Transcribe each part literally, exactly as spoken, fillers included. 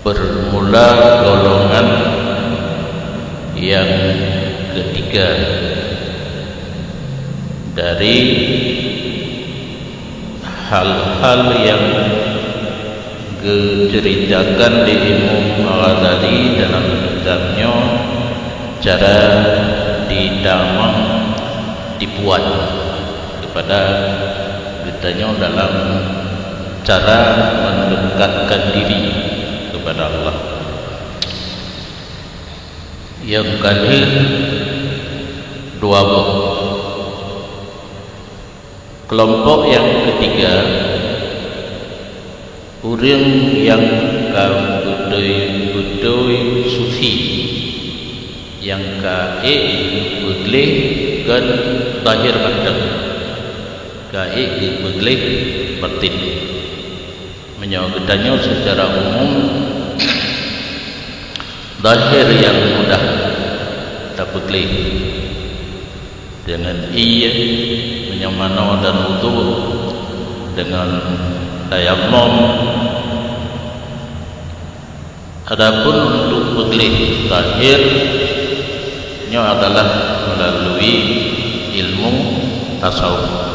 Bermula golongan yang ketiga dari hal-hal yang geuceritakan di Imam Al-Ghazali dalam kitab nyoe, cara ditamong dibuat kepada geutanyoe dalam cara mendekatkan diri kepada Allah. Nyang ka lheueh dua boh. Kelompok nyang ketiga, ureuëng nyang ka beutôi-beutôi sufi, nyang ka ék beugléh kon zahir mantong, ka ék beugléh batin. Meunyoe geutanyoe secara umum, zahir nyang mudah tapeugléh deungon ié, meunyoe manoe dan udhu, deungon tayamum. Adapun untuk peugléh zahir, nyoe adalah melalui ilmu tasawuf.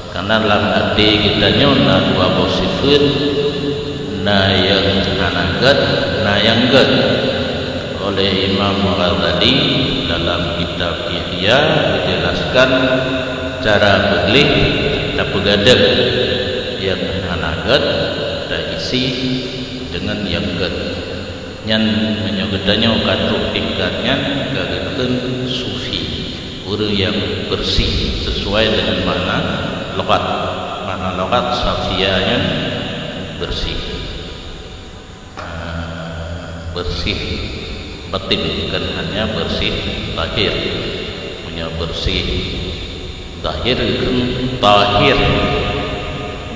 Karena lam até geutanyoe na dua boh sifeut, na nyang hana gét, na nyang gét. Oleh Imam Ghazali dalam kitab Ihya geujelaskan cara peugléh tapeugadang nyang hana gét taisi deungon nyang gét. Nyan meunyoe geutanyoe ka trok tingkat nyan ka geukheun sufi, ureuëng nyang beureuséh sesuai deungon makna lughat. Makna lughat safiyah nyan beureuséh. Ah, beureuséh batin, bukan hanya beureuséh lahir. Meunyoe beureuséh zahir geukheun tahir,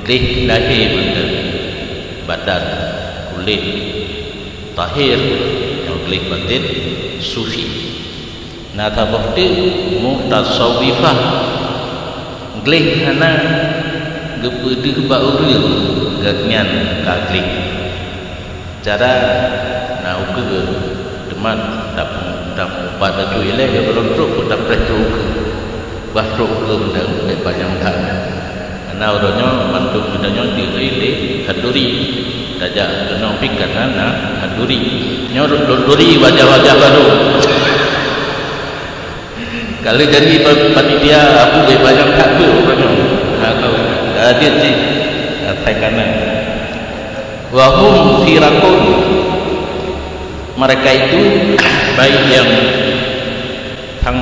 gléh lahé mantong, badan, kulét. Tahir, nyoe gléh batin sufi. Na saboh teuk mutasawwifah, gléh hana geupeudeuh bak ureuëng, gobnyan ka gléh. Cara na ukeue, teuma tapu-, tapupat laju ilée, gohlom trok peutampreh trok ukeue. Bah trok ukeue meunan, bék panyang that. Karena uroe nyoe mandum geutanyoe diuri lé khanduri. Tajak keunoe pih kana na khanduri. Nyoe lôn turi wajah-wajah barô. Ka lheueh jadi pa-, panitia, abu bék panyang that beuh uroe nyoe. Ha, ka jeuet jih. Asai kana. Wa hum firaqun. Mereka itu, baik yang sang,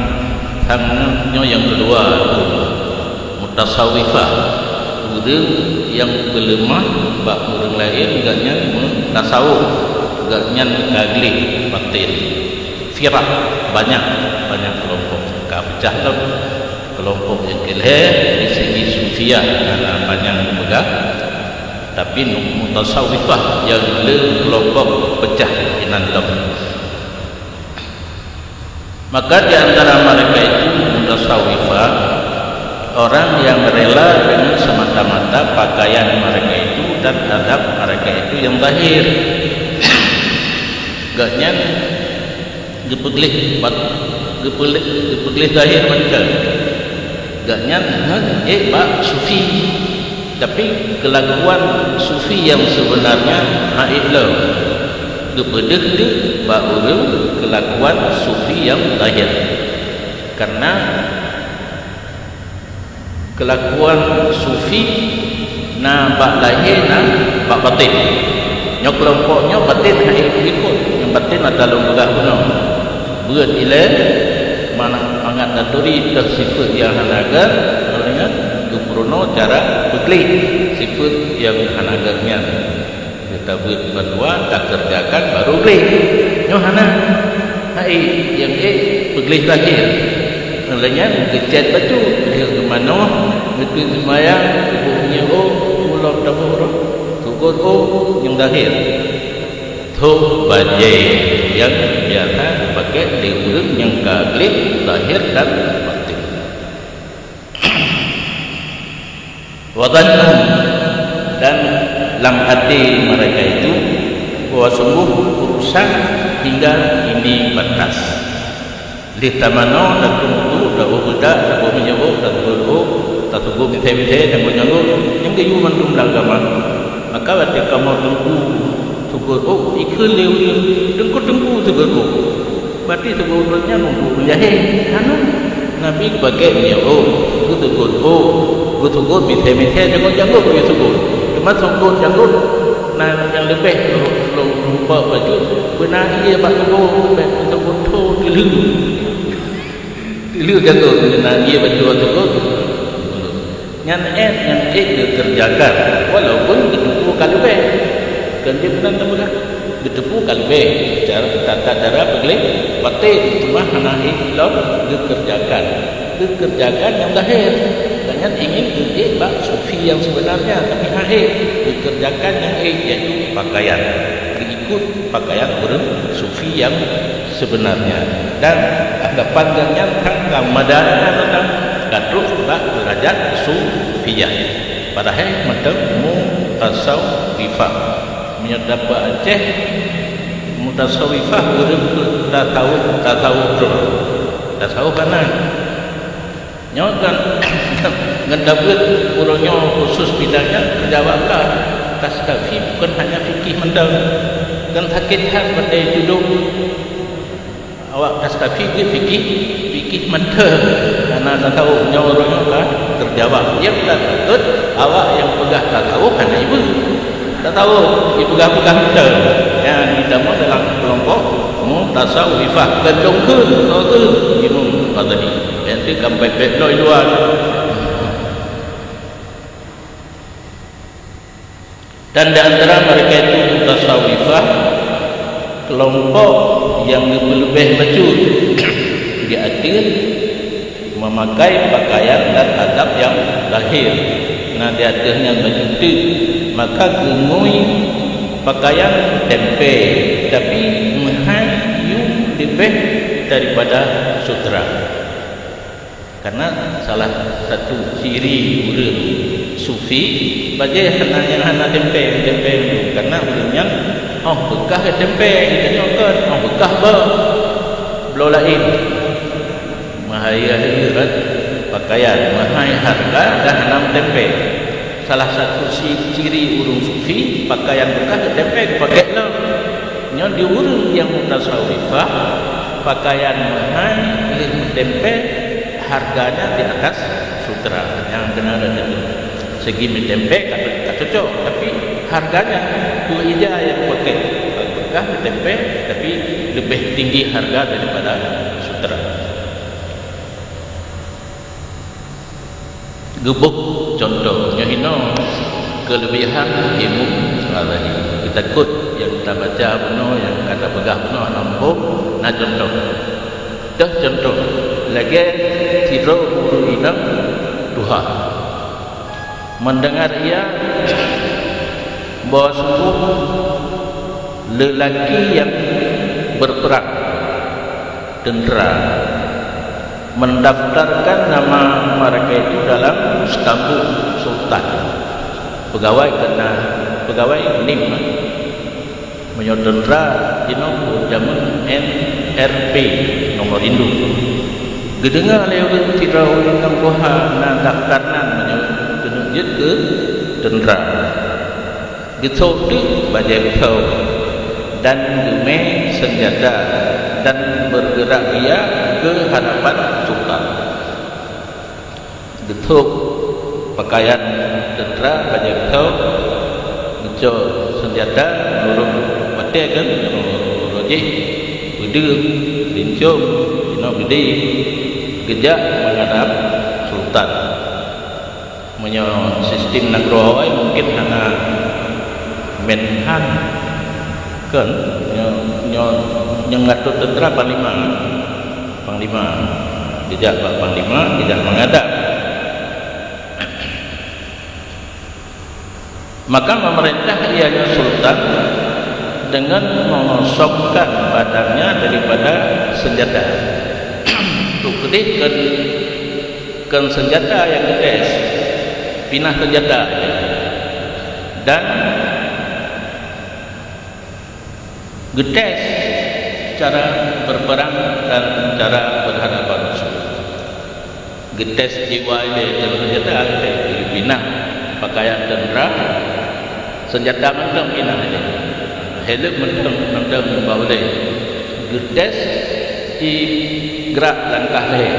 sang nyoe nyang keudua, mutasawwifah, ureuëng nyang peuleumah bak ureuëng laén, gobnyan meutasawuf, gobnyan ka gléh batin. Firaq, banyak, banyak kelompok ka peucah lom. Kelompok nyang keulhée di segi sufiah hana panyang geupeugah, tapi mutasawwifah nyang le kelompok peucah inan lom. Maka di antara mereka itu mutasawwifah, orang yang rela dengan semata-mata pakaian mereka itu dan adab mereka itu yang zahir. Gobnyan geupeugleh bat-, geupeugleh, geupeugleh zahir mantong. Gobnyan hana ék bak sufi, tapi keulakuan sufi nyang seubeunarnya hana ék lom. Geupeudeuh deuh bak ureuëng keulakuan sufi nyang zahir. Karena keulakuan sufi na bak lahé, na bak baten. Nyoe keulompok nyoe baten hana ikot, nyang baten ata lôn peugah bunoe. Beuet ilée, mana mangat taturi teuh sifeuet nyang hana gét, nyan geupeurunoe cara peugleh sifeuet nyang hana gét nyan. Geutabeuet bandua, takeureujakan, barô gleh. Nyoe hana. Hai, nyang ék peugleh lahé. Lheueh nyan geucét bacut, lheueh geumanoe, geuteuk seumayang, geuboh minyeuk ôk, ulôn taboh roh, tugot ôk nyang lahé. Thôk bajée nyang biasa geupaké lé ureuëng nyang ka gleh lahé dan baten. Wa dhannu, dan lam até mereka itu, Bahwa sungguh urusan hingga ini batas. Lheueh tamanoe, tateungku, taboh beudak, taboh minyeuk ôk, tasugot ôk, tasugot mithèe-mithèe, janggot-janggot, nyang geuyue mandum lam agama. Maka watèe kamoe teungku sugot ôk, ikheun lé ureueng, "Teungku, teungku sugot ôk." Berarti sugot ôk nyan untuk ureueng jahé. Hana. Nabi geupakèk minyeuk ôk, geusugot ôk, geusugot mithèe-mithèe, janggot-janggot geusugot. Teuma sugot janggot na nyang leubeh lom lumpah baju, beuna ié bak tuboh, bèk tuboh tho teulheueh. Teulheueh janggot, beuna ié baju bak tuboh. Nyan ék, nyan ék geukeureujakan, walaupun geuteupeue ka leubeh. Kon jeuet meunan tapeugah, geuteupeue ka leubeh, cara, tata cara peugleh batén, teuma hana ék lom geukeureujakan. Geukeureujakan nyang zahé, dan nyan ingin geuék bak sufi nyang seubeunarnya, tapi hana ék. Geukeureujakan nyang ék, yaitu pakaian. Geuikut pakaian ureueng sufi nyang seubeunarnya. Dan anggapan geuhnyan kan ka madani, ka trok bak deurajat sufiyah. Padahai mantong mutasawwifah. Meunyoe tapeugah Aceh, mutasawwifah ureueng tasawuf, tasawuf droe. Tasawuf hana. Nyoe kan ngon tabeuet uroe nyoe khusus bidang nyan keureuja awak ka. Tastafi bukon hanya fikih mantong. Dan sakét that batée judong awak tastafi jeuet fikih, fikih mantong. Karena tasawuf nyoe uroe nyoe ka keureuja awak. Nyang takeukot awak nyang peugah tasawuf hana ibu. Tasawuf jipeugah-peugah mantong. Nyan jitamong dalam keulompok mutasawwifah. Keudong kheun, soe kheun? Imam Ghazali. Nyan teuh ka bèk-bèk lom i luwa. Dan di antara mereka itu mutasawwifah, kelompok nyang geupeuleubeh bacut di ateueh memakai pakaian dan adab nyang lahé. Na di ateueh nyan bacut teuk, maka geungui pakaian teumpée, tapi meuhai yue leubeh daripada sutra. Karena salah satu ciri ureuëng sufi, bajée hana nyang hana teumpée, teumpée dulu. Karena ureuëng nyan óh beukah teumpée, geutanyoe kon, óh beukah ba bloe laén. Meuhai-hai rot pakaian, meuhai hareuga dan hana meuteumpée. Salah satu ci-, ciri ureuëng sufi, pakaian beukah geuteumpée, geupakék lom. Nyoe di ureuëng nyang mutasawwifah, pakaian meuhai lheueh meuteumpée, hareuga nyan di atas sutra. Nyang beuna teuh segi meuteumpée ka, ka cocok, tapi hareuga nyan keu ija nyang geupakék. Beukah meuteumpée, tapi leubeh tinggi hareuga daripada sutra. Geuboh cuntoh, nyoe hinoe keuleubehan Imam Ghazali. Geutakot nyang tabaca bunoe, nyang ka tapeugah bunoe hana muphom, na cuntoh. Toh cuntoh, lagée sidroe ureuëng inong tuha. Mendengar ia bahwa sungguh lelaki yang berperang, tentara, mendaftarkan nama mereka itu dalam stambuk sultan. Pegawai kena, pegawai nim. Meunyoe tentara jinoe jameun N R P, nomor induk. Geudeungoe lé ureuëng sidroe ureuëng nyang tuha na daftar nan meunyoe keuneuk jeuet keu tentara. Geusôk teuk bajée peuthô dan geumé seunjata dan bergerak ia ke hadapan sultan. Geusôk pakaian tentara bajée peuthô, geucok seunjata, meunurot watée kan, meunurot jih, peudeueng, rincong, jinoe beudé, geujak meuhadab sultan. Meunyoe sistem nanggroe awai mungken hana menhan kan, nyoe, nyoe nyang ngatur tentara panglima. Panglima. Geujak bak panglima, geujak meuhadab. Maka memerintah ianya sultan dengan mengosongkan badannya daripada senjata. Untuk keudeh kon, kon senjata nyang geutés, pinah senjata. Dan Geutes cara berperang dan cara berhadapan musuh. Geutes jiwa ilée, geutes senjata ilée, dipinah pakaian tentara, senjata mantong pinah ilée, helm mantong, mantong bak ulée. Geutes jigrak langkah lhée.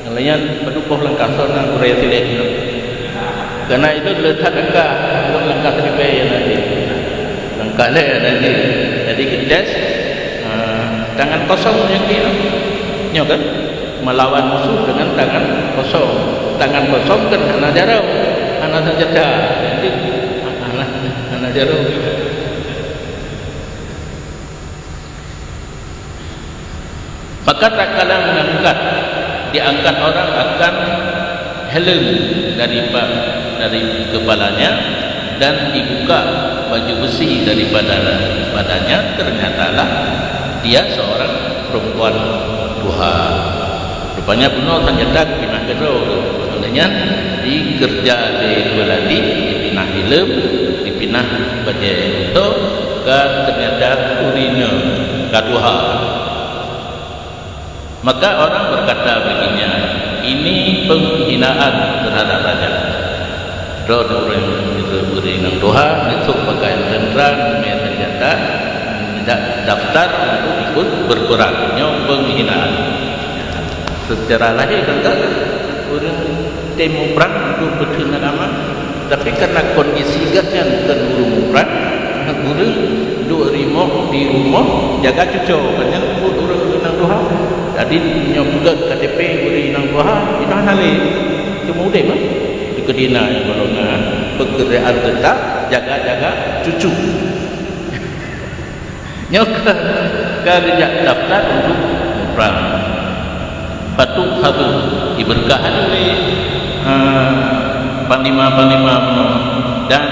Nyang laén padub boh langkah soe na gurée sideh nyoe. Karena itu le that langkah, bukan langkah siribée nyang na jih. Langkah lhée nyang na jih. Jadi geutes, ah, tangan kosong nyang kira. Nyoe kan? Melawan musuh dengan tangan kosong. Tangan kosong kan hana jaroe, hana senjata. Jadi, hana, hana jaroe. Maka tatkala mengangkat, diangkat orang akan helm dari pa-, dari kepalanya dan dibuka baju besi daripada badannya, ternyatalah dia seorang perempuan tuha. Rupanya bunoe senjata geupinah keudroe, maknanya dikeureuja lé geulatih, dipinah helm, dipinah bajée. Toh, ka ternyata ureuëng nyoe ka tuha. Maka orang berkata baginya, "Ini penghinaan terhadap raja." Droe ureuëng, ureuëng nyang tuha, neusok pakaian tentara, meunan senjata, tidak daftar untuk ikut berperang. Nyoe penghinaan. Secara lahé kan ureuëng tem muprang untuk beutheun agama. Tapi karena kondisi gobnyan kon ureuëng muprang, ureuëng duek rimok di rumoh jaga cucoe, gobnyan buet ureuëng nyang tuha. Jadi nyoe peugét K T P ureuëng nyang tuha, itu hana lé. Cuma udeb, ah. Di keudina nyang golongan pekerjaan tetap jaga-jaga cucu. Nyoe ka, ka geujak daftar untuk muprang. Fatukhadhu, diberkahi lé, eh, panglima-panglima bunoe dan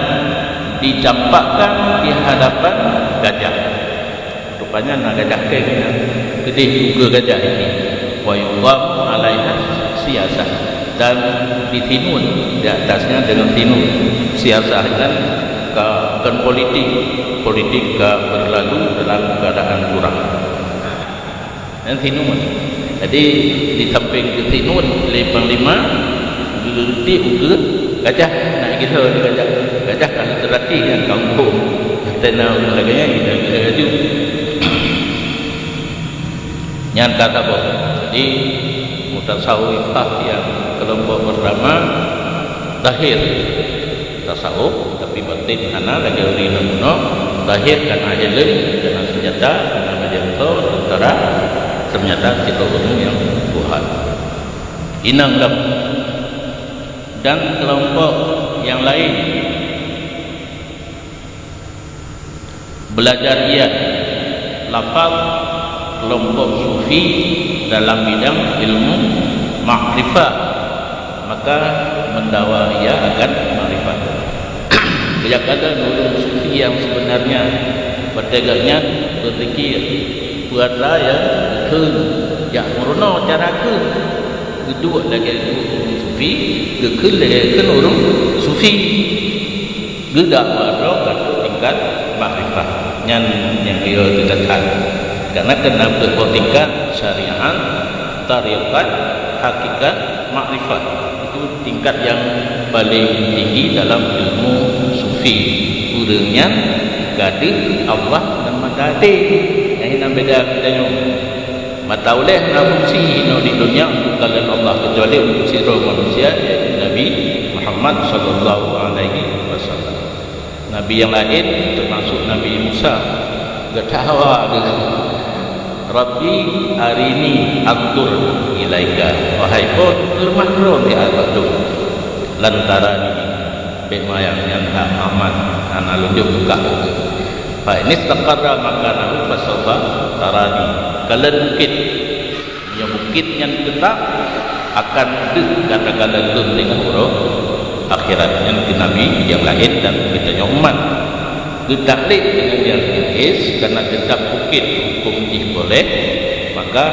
dicampakkan di hadapan gajah. Rupanya na gajah keng nyan, keudeh ukeue gajah ini. Wa yuqamu alaiha siyasah, dan ditinun di atasnya dengan tinun. Siyasah kan ka, bukan politik, politik ka berlalu dalam keadaan curang. Dan tinun. Jadi, di samping geutinun lé panglima, geuleuti ukeue gajah, na geuh lé gajah. Gajah ka lheueh teulatih nyang ka huköm. Tena ureuëng lagée nyan, ida gila laju. Nyan ka saboh. Jadi, mutasawifah nyang keulompok pertama zahir tasawuf, tapi batin hana, lagée ureuëng nyang bunoe. Zahir kana helm, kana senjata, kana bajée musoh, tentara, ternyata sidroe ureuëng nyang tuha. Inong lom. Dan kelompok nyang laén belajar ia lafaz kelompok sufi dalam bidang ilmu makrifah, maka mendawa ia akan makrifah. Keujak ada ureuëng sufi nyang sebenarnya, watée gobnyan beuzikir, peue atra nyang kheun, jak meurunoe cara kheun, geuduek lagée ureuëng sufi, geukheun lagée kheun ureuëng sufi. Geudakwa droe ka trok tingkat makrifah. Nyan nyang yo teutekan. Karena keunan peuet boh tingkat, syariat, tarekat, hakikat, makrifah. Itu tingkat yang paling tinggi dalam ilmu sufi. Ureuëng nyan gadeuh Allah dan mata até. Nyang hina beda geutanyoe. Mata ulée hana fungsi inoe di donya untuk kalon Allah, kecuali untuk sidroe manusia, yaitu Nabi Muhammad sallallahu alaihi wasallam. Nabi nyang laén, teumasuk Nabi Musa, geutawa geuh, "Rabbi arini anzur ilaika." Wahai Po, teurimong droe di ateueh lôn. Lan tarani, bék manyang nyan hak Muhammad, hana lôn jeuet buka. Fa in istaqarra makanahu fasaufa tarani. Kalon bukét. Meunyoe bukét nyan teutap, akan deuh gata kalon lôn teungoh uroe akhirat. Nyan kheun Nabi nyang laén dan geutanyoe umat. Geutaklid keu Nabi Idris, karena teutap bukét huköm jih boleh, maka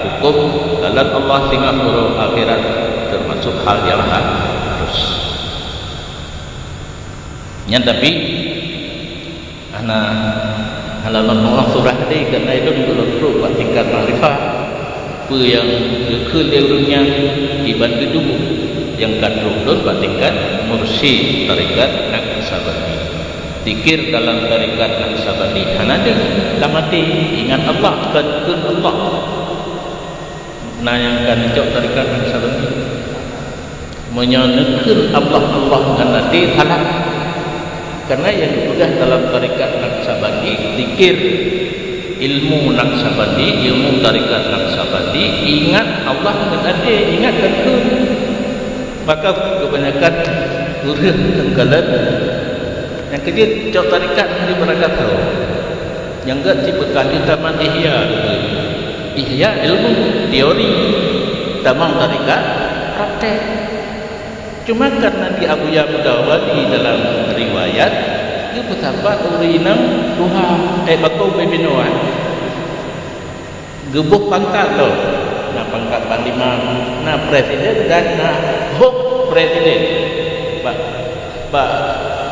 huköm kalon Allah teungoh uroe akhirat teumasuk hal nyang harus. Nyan tapi, hana Halaman Allah surah tadi, karena itu dulu trok bak tingkat makrifah. Peue nyang geukheun lé ureuëng nyan kiban geuduek nyang ka trok lôn bak tingkat mursyid tarekat Naqsyabandi. Zikir dalam tarekat Naqsyabandi hana deuh lam até, ingat Allah, kon kheun Allah. Na nyang ka neucok tarekat Naqsyabandi. Meunyoe neukheun Allah, Allah ngon até, salah. Karena nyang geupeugah dalam tarekat Naqsyabandi, zikir ilmu Naqsyabandi, ilmu tarekat Naqsyabandi, ingat Allah ngon até, ingat kon kheun. Maka kebanyakan ureuëng tengkalan nyang keujeuet cok tarekat di Meurakato. Nyang gét cit beukali tamat Ihya. Ihya ilmu teori, tamong tarekat praktek. Cuma karena di Abuya Muda Wali dalam riwayat, geupeusapat ureuëng inong tuha, eh, bako ubé binoe. Geuboh pangkat lom. Na pangkat panglima, na presiden dan na hop presiden. Bak, bak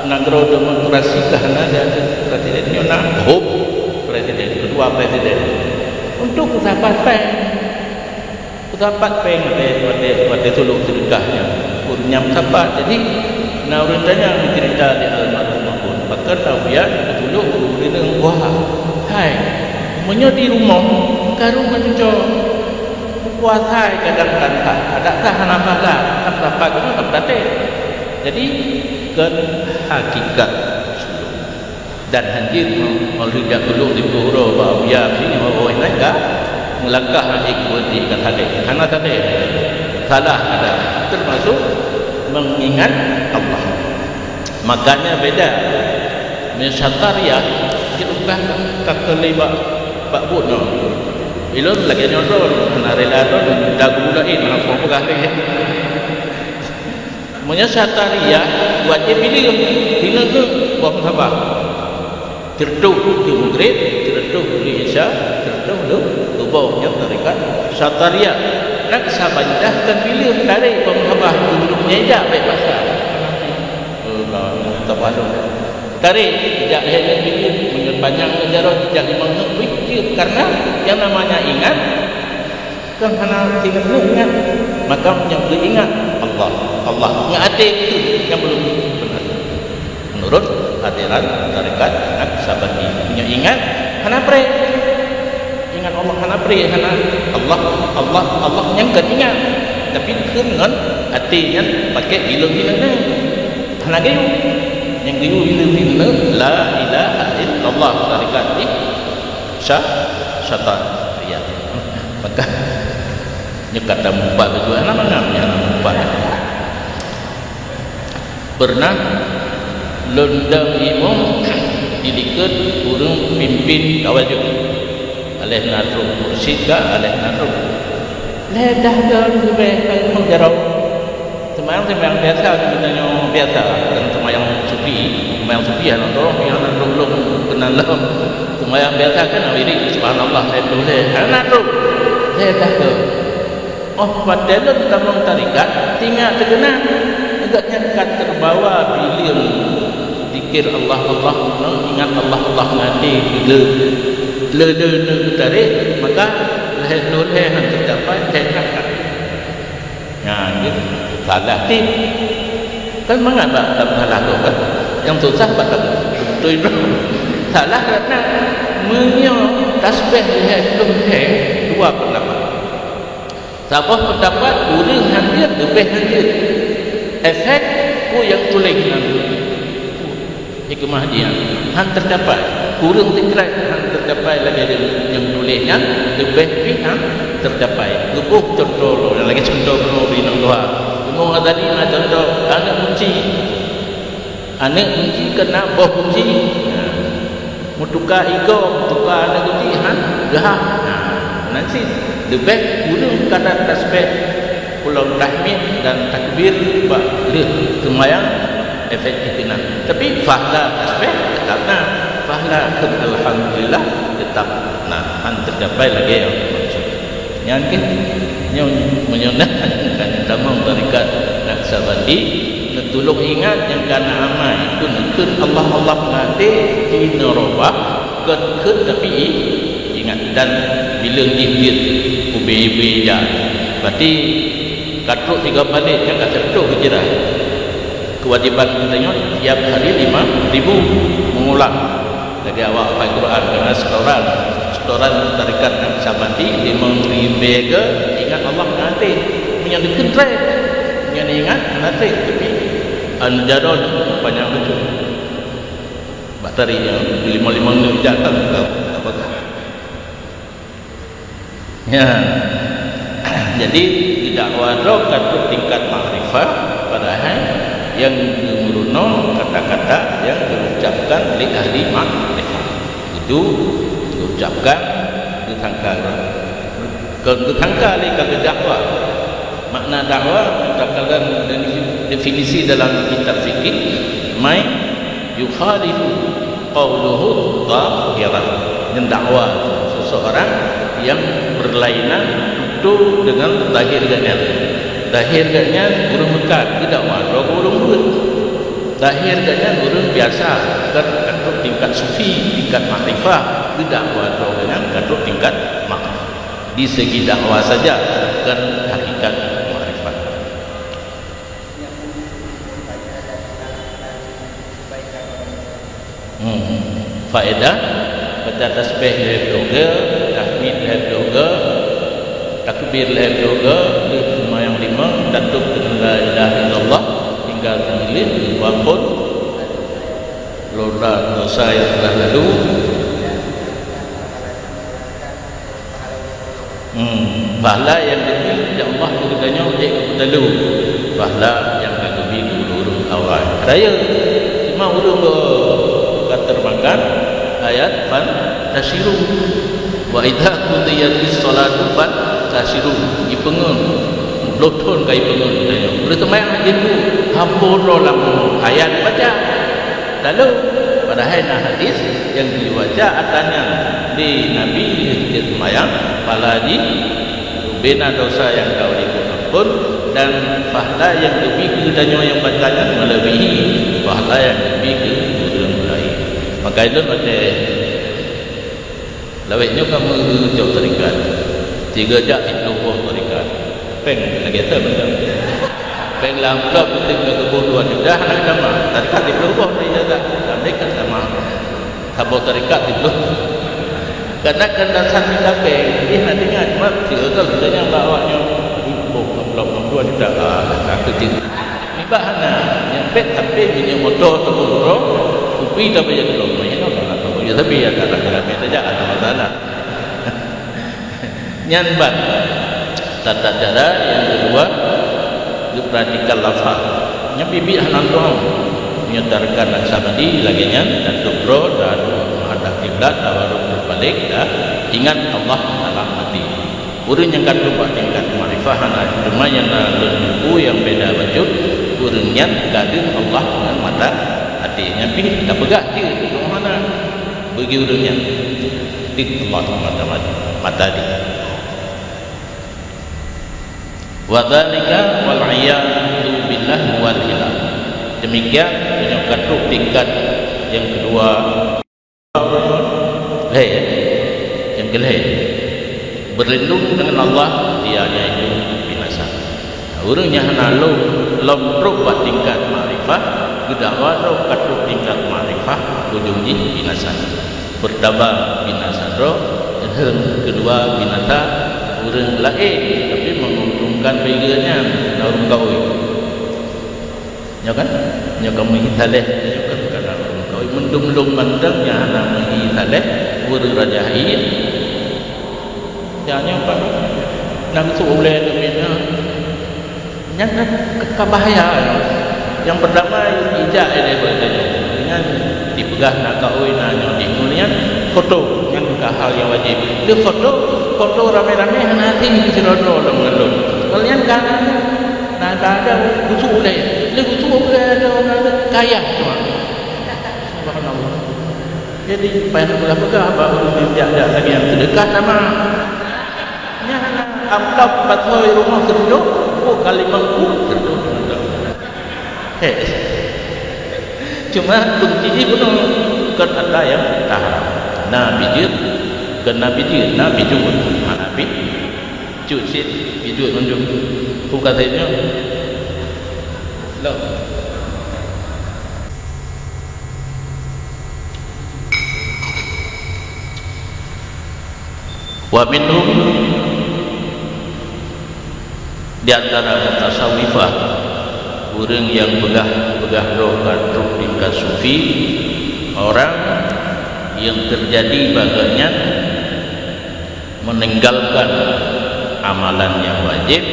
nanggroe demokrasi ka hana ada presiden, nyoe na hop presiden, ketua presiden. Untuk sapat péng. Sapat péng watée, watée, watée tulok seudeukah nyan. Ureuëng nyang sapat. Jadi, na ureuëng tanyong cerita di almarhum Abon. Pakon Abuya geutulok ureuëng inong tuha. Hai, meunyoe di rumoh, karu meucuco. Puasa kadang kan tak, adak tah hana pahala, tak dapat juga tak berarti. Jadi, kon hakikat. Dan hanjeuet meuleueh jak tulok di Pura bak Abuya sini, oh, oh, nyan ka meulangkah lagi keu beuti ka saleh. Hana saleh. Salah ada. Termasuk mengingat Allah. Makanya beda. Meunyoe Syatariah, cit umpah ka keu lé bak, bak buet nyoe. Ilôn lagée nyoe droe, hana rela droe, dagu laén, hana peugah lé. Meunyoe Syatariah, wajéb bileung, hineung boh meusapat. Sireutôh di Maghrib, sireutôh di Isya, sireutôh di Suboh, nyan tarekat Syatariah. Naqsyabandiah kon bileung, tarek boh meusapat, duduk nyang ijak bak pasar. Oh, ka, tak paham. Tarek, jak lhée-lhée bileung, meunyoe panyang jaroe, jak limong meter, karena yang namanya ingat, Kan hana ingat-ingat, maka nyang geuingat Allah, Allah. Ngon até nyang belum benar. Menurut aturan tarekat Naqsyabandi, nyoe ingat hana pré. Ingat Allah hana pré, hana Allah, Allah, Allah nyang kan ingat. Tapi kheun ngon até nyan pakai bileung-bileung nyan. Hana geuyue. Nyang geuyue bileung-bileung la ilaha illallah tarekat di Sya-, Syatariah. Maka nyoe kata meupat laju, hana mangat nyan meupat. Pernah lôn dong imum di likot ureuëng pimpin kawaju. Aléh na trok mursyid ka, aléh na trok. Lhée dah ka leubeh ka imum jaroe. Seumayang-seumayang biasa, geutanyoe biasa, dan seumayang sufi, seumayang sufi hana droe, nyang hana droe lom keunan lom. Seumayang biasa kan wirid, subhanallah, lhée ploh lhée, hana droe. Lhée dah tu. Oh, watée lôn tamong tarekat, teungoh teukeunang, gobnyan ka teubawa bileung zikir Allah, Allah, ingat Allah, Allah ngon até, le, le, le, le, tarek, maka lhée ploh lhée han teucapai, lhée that ka. Nyan, salah tip. Kan mangat bak salah tu kan. Nyang susah bak beutôi droe. Salah karena meunyoe tasbih lhée ploh lhée, dua pendapat. Saboh pendapat ureuëng han jeuet, leubeh han jeuet. Efek peue nyang tuléh nyan. Hikmah jih nyan han teucapai. Kureueng sikrat han teucapai lagée nyang tuléh nyan, leubeh pih han teucapai. Geuboh cuntoh lom, lagée cuntoh bunoe bri nyang dua. Imam Ghazali na cuntoh aneuëk gunci. Aneuëk gunci keunan boh gunci. Nah, meutuka igoe, meutuka aneuëk gunci, han geuhah. Nah, nan cit leubeh kureueng kadar tasbih. Ulôn tahmid dan takbir bak lheueh seumayang efektif keunan. Tapi fahla tasbih teutap na, fahla kheun alhamdulillah teutap na, han teucapai lagée nyang maksud. Nyan keuh, nyoe meunyoe na nyang ka neutamong tarekat Naqsyabandi, neutulông ingat nyang ka na amai, keu neukheun Allah, Allah ngon até, di neurobah, Kon kheun tapi i-, ingat dan bileueng jih jeuet ubé-ubé ija. Berarti ka trok tiga balét nyan ka seureutôh keu jira. Keuwajéban geutanyoe tiab hari lima ribu mengulang. Lagèe awak hafai Quran, karena setoran, setoran tarekat Naqsyabandi limong ribèe keu ingat Allah ngon até. Meunyoe dikeue trép, meunyoe ingat ngon até, tapi an jaroe panyang laju. Bak tari nyan, lima-lima neuk jak kan, tak, tak peugah. Ya. Jadi, dakwa droe ka trok tingkat makrifah, padahai nyang geumeurunoe kata-kata nyang geuucapkan lé ahli makrifah. Itu geuucapkan, geusangka droe. Kon geusangka lé ka geudakwa. Makna dakwa, takalon definisi dalam kitab fikih, mai yukhalifu qauluhu zahiran. Nyan dakwa seseorang yang berlainan tutoe dengan zahir geuhnyan. Zahir geuhnyan ureueng meukat, geudakwa droe keu ureueng beuet. Zahir geuhnyan ureueng biasa, bukan ka trok tingkat sufi, tingkat makrifah, geudakwa droe geuhnyan ka trok tingkat makrifah. Di segi dakwa saja, bukan hakikat makrifat. Hmm. Faedah, baca tasbih lhèe ploh keu, tahmid lhèe ploh keu, takbir lhèe ploh keu, lheueh seumayang limong, tatôb keu la ilaha illallah, tinggai meujeulis, dua ploh, lôn dosa nyang telah lalu. Hmm, pahala nyang geubri lé Allah keu geutanyoe ék geupeutalu pahala nyang ka geubri keu ureueng-ureueng awai. Raya, cuma ureueng ka teurmakan ayat fantashiru. Wa idza qudiyatis shalatu fantashiru. Ipeungeut, ploh thon ka ipeungeut geutanyoe. Ureueng seumayang hana jibu, hambo droe lam ayat baca. Lalu, padahai na hadis nyang geubaca atra nyan lé Nabi lheueh jeuet seumayang, pahala jih leubeh na dosa nyang ka lheueh geuampôn, dan pahala nyang geubri keu geutanyoe nyang baca nyan meuleubèhi pahala nyang geubri keu ureueng laén. Maka itu watèe lawét nyoe ka meuheucok tarekat. Tiga jak siplôh boh tarekat. Péng lagèe tu beutôi. Péng lam amplop beutôi ka geuboh dua juta hana tamah. Tarekat siplôh boh teuh ijazah. Tapi kan tamah. Saboh tarekat siplôh. Kadang kan dasar minta péng, jih na teuingat, mat, sigoe ka geutanyoe bak awak nyoe. Boh amplop dua juta. Ah, ka keucing. Nibak hana, nyang pet hapé, minyeuk moto, teupeu uroe, kupi tabayeue keudroe, meuhina bak ateueh. Ya, tapi ya, tak ramé-ramé saja, ada masalah. Nyan ban. Tata cara nyang keudua, geupeuratikan lafaz. Nyan biet-biet hana tuha. Nyoe tarekat Naqsyabandi lagèe nyan, tatôb droe, dan menghadap kiblat, tawaruk, berbalik, dan ingat Allah dalam hati. Ureueng nyang ka trok bak tingkat makrifah hana, teuma nyang na lôn teupeu nyang beda bacut, ureueng nyan ka deuh Allah ngon mata até. Nyan pih tapeugah jeuet, hana. Bagi ureueng nyan deuh Allah ngon mata, mata até. Wa dzalika wal iyadzu billah wal khilaf. Demikian, meunyoe ka trok tingkat nyang keudua, lhèe, nyang keulhèe, berlindung dengan Allah, dia yaitu binasa. Ureueng nyang hana lom, lom trok bak tingkat makrifah, geudakwa droe ka trok tingkat makrifah, ujong jih binasa. Pertama binasa droe, nyang keudua binasa ureueng laén, tapi menguntungkan bagi geuh nyan, na ureueng kawen. Nyoe kan? Nyoe ka meuhi saleh, nyoe kan kadang kawin mendung-lung mantong nyang hana meuhi saleh, ureueng raja hai. Nyan nyoe kan na geusuk ulèe tu mina. Nyan kan ka bahaya. Nyang pertama ijak ilèe bak tanyoe. Nyan dipeugah na kawin na nyoe di nyan foto, nyan ka hal nyang wajib. Di foto, foto ramé-ramé hana hati sidroe-droe lam ngandung. Kalau nyan ka hana Na, na, na, khusyuk ulèe. Lé khusyuk ulèe, ada, ada, ada. Kaya cuma. Subhanallah. Jadi, payah pula peugah bak ureueng nyang jak-jak lagèe nyang seudeukah sama. Nyan hana amplop pasoe rumoh seureudok, oh, kali mampu seureudok. Heh. Cuma kunci jih bunoe, kon atra nyang tahan. Na pijeuet, keu na pijeuet, na pijeuet. Hana pi-, cut cit pijeuet nunjuk. Buka saja. Loh. Wa minhum, di antara mutasawwifah, ureuëng nyang peugah-peugah droe ka trok tingkat sufi, orang yang terjadi bak geuhnyan meninggalkan amalan yang wajib,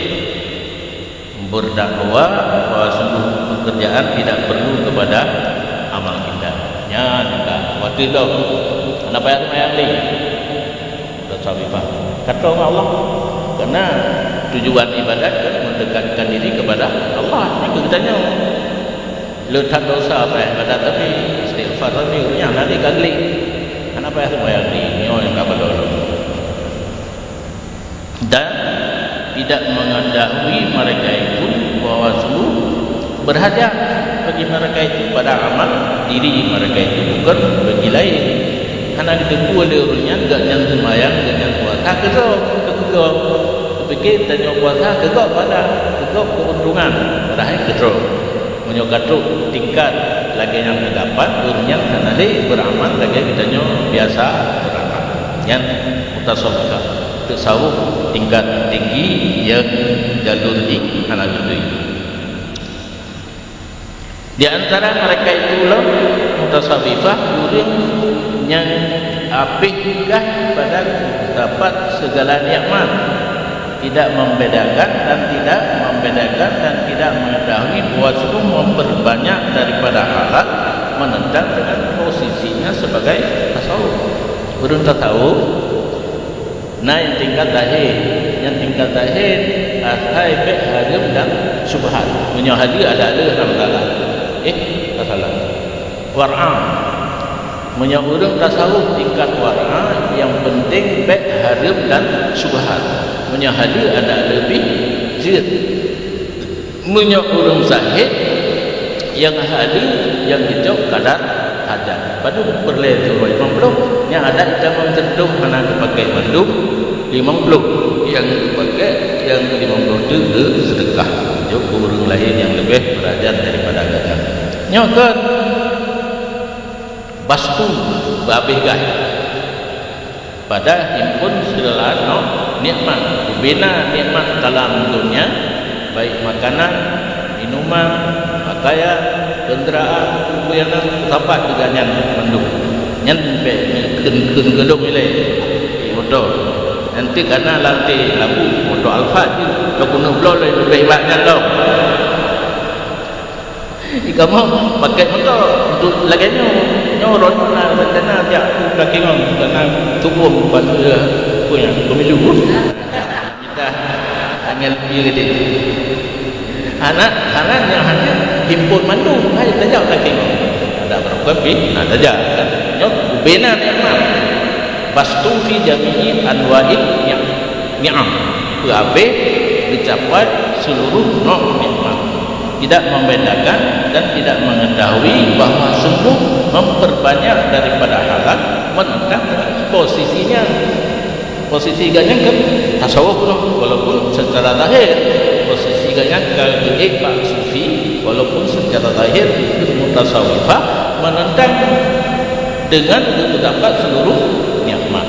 berdakwa bahwa sungguh pekerjaan tidak perlu kepada amal kita. Nyan ka watèe lom. Hana payah seumayang lé. Tasawufah. Kata Allah, karena tujuan ibadat kan mendekatkan diri kepada Allah. Nyang keu geutanyoe. Le that dosa payah ibadat tapi istighfar tapi ureuëng nyan hana ka gleh. Hana payah seumayang lé. Nyoe nyang ka padahulu. Dan tidak mengetahui mereka itu bahwa sungguh berhajat bagi mereka itu pada amal diri mereka itu, bukan bagi lain. Hana geuteupeue lé ureuëng nyan, gobnyan seumayang, gobnyan puasa, keudroe, keudroe. Teupike tanyoe puasa, keudroe pada, keudroe keuntungan, padahai keudroe. Meunyoe ka trok tingkat lagèe nyang keudroe, ureuëng nyan hana lé beuramal lagèe geutanyoe biasa beuramal. Nyan mutasawwifah. Tasawuf tingkat tinggi nyang jalur jih hana beutôi. Di antara mereka itu lom mutasawwifah, ureuëng nyang habéh gaih pada dapat segala nikmat, tidak membedakan dan tidak membedakan dan tidak mengetahui bahwa sungguh memperbanyak daripada halal menentang dengan posisinya sebagai tasawuf. Ureuëng tasawuf na nyang tingkat zahir, nyang tingkat zahir asai bèk hareuem dan syubhat. Meunyoe haleue ada le hana masalah. Eh, tak salah. War'a. Meunyoe ureuëng tasawuf tingkat war'a, nyang penting bèk hareuem dan syubhat. Meunyoe haleue ada leubeh jeuet. Meunyoe ureuëng zahid, nyang haleue nyang geucok kadar hajat. Padub peureulèe siuroe limong ploh, nyang adat tamong teuntông hana geupaké mandum limong ploh, nyang geupaké nyang limong ploh teuk geuseudekah. Jok keu ureuëng laén nyang leubeh beurajat daripada gata. Nyoe kon bastu beuhabéh gaih. Pada himpon seuleusoe nyoe nikmat. Ubena nikmat dalam dunia, baik makanan, minuman, pakaian, kendaraan, peue nyang na, sapat juga nyan mandum. Nyan bèk kheun-kheun geulong ilèe. Eh, moto. Nanti kana lantai labu, moto Alphard jih. Keu keuneuk bloe lé leubeh bak nyan lom. Di kamoe pakai motor untuk lagèe nyoe. Nyoe rot na rencana jak kaki ngon karena tubuh bukan dia punya pemilu. Kita angel piye gede. Anak, anak yang hanya himpun mandu, hai tajak kaki ngon. Ada berapa pi? Nah, tajak. Nyoe bina nikmat. Bastu fi jami'i anwa'in ni'am. Ni'am. Peuhabéh geucapai seluruh nyoe nikmat. Tidak membedakan dan tidak mengetahui bahwa sungguh memperbanyak daripada halal menentang dengan posisinya. Posisi gobnyan kan tasawuf noh, walaupun secara zahir posisi gobnyan ka geuék bak sufi, walaupun secara zahir mutasawifah menentang dengan geupeutapat seluruh nikmat.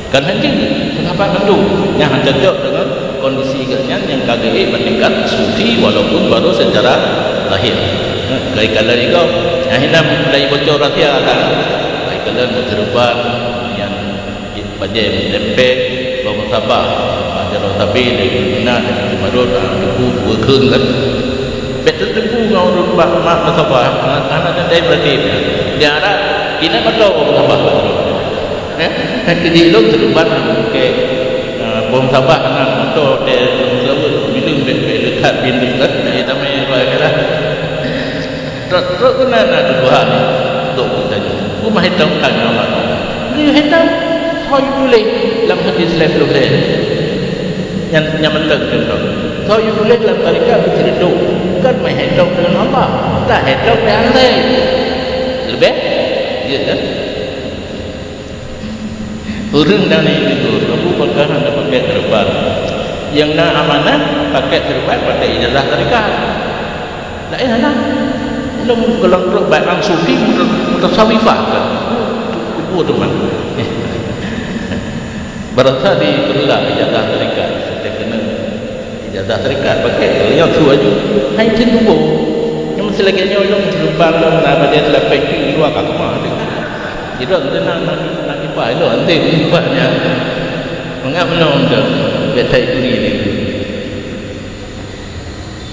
Kan hana jeuet, peutapat mandum nyang hana cocok dengan kondisi gobnyan nyang ka geuék bak tingkat sufi walaupun baru secara zahir. Kai kala iko, nyang hina mulai bocor rahsia dah. Kai kala meukeureuban nyang bajèe meutempel, bak musabah, bak jaroe sabe dari Mina dari Timarot, ah, teungku dua kheun kan. Bèk teuteupeu ngon ureueng bak mak musabah, hana, hana teuntèe berarti. Di Arab, kina mantong bak musabah. Eh, keu jih lôn teurubat ke, eh, bom sabah na moto de lôn laweuet, bileueng bèk, bèk leukat bindeueng kan, eh, tamé bak akhirat. Trok, trok keunan na dua ni, trok geutanyoe. Peue meuhai tông tang ngon Allah Taala. Geuhai tông, soe tuléh lam hadis lhèe ploh lhèe. Nyan, nyan mantong contoh. Soe tuléh lam tarekat beuceurita, bukan meuhai tông deungon Allah, tahai tông deungon laén. Leubeh? Ya kan? Ureuëng dan itu, Abu Bakar hana pakai serban. Yang na amanah pakai serban, pakai ijazah tarekat. Laén hana. Lom golom trok baik nang sufi muta-, mutasawifah kan. Kubu teman. Berasa di perla ijazah tarekat. Saya kena ijazah tarekat pakai. Kalau yang su aju, hai cun tubo. Yang mesti lagi nyoe lom serban lom na bajai selapek di luar kat rumah tu. Jadi tu nak nak nak kipas tu nanti kipas nya. Mengap menong tu. Betai kuri ni.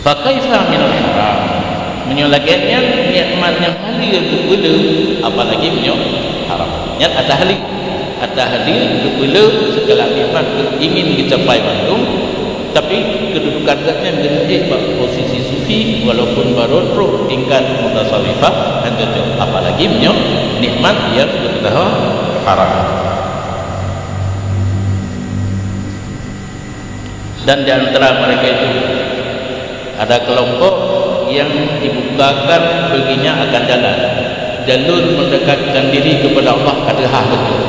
Fa kaifa minal haram? Meunyoe lagée nyan, nikmat nyang halal geupeuleueh, apalagi meunyoe haram. Nyan at-tahlil. At-tahlil geupeuleueh segala nikmat ingin geucapai mandum, tapi kedudukan gobnyan geuneuk bak posisi sufi, walaupun barô trok tingkat mutasawifah, hana cocok, apalagi meunyoe nikmat nyang geupeuleueh haram. Dan di antara mereka itu, ada kelompok yang dibukakan baginya akan jalan, jalur mendekatkan diri kepada Allah ka teuhah beutôi,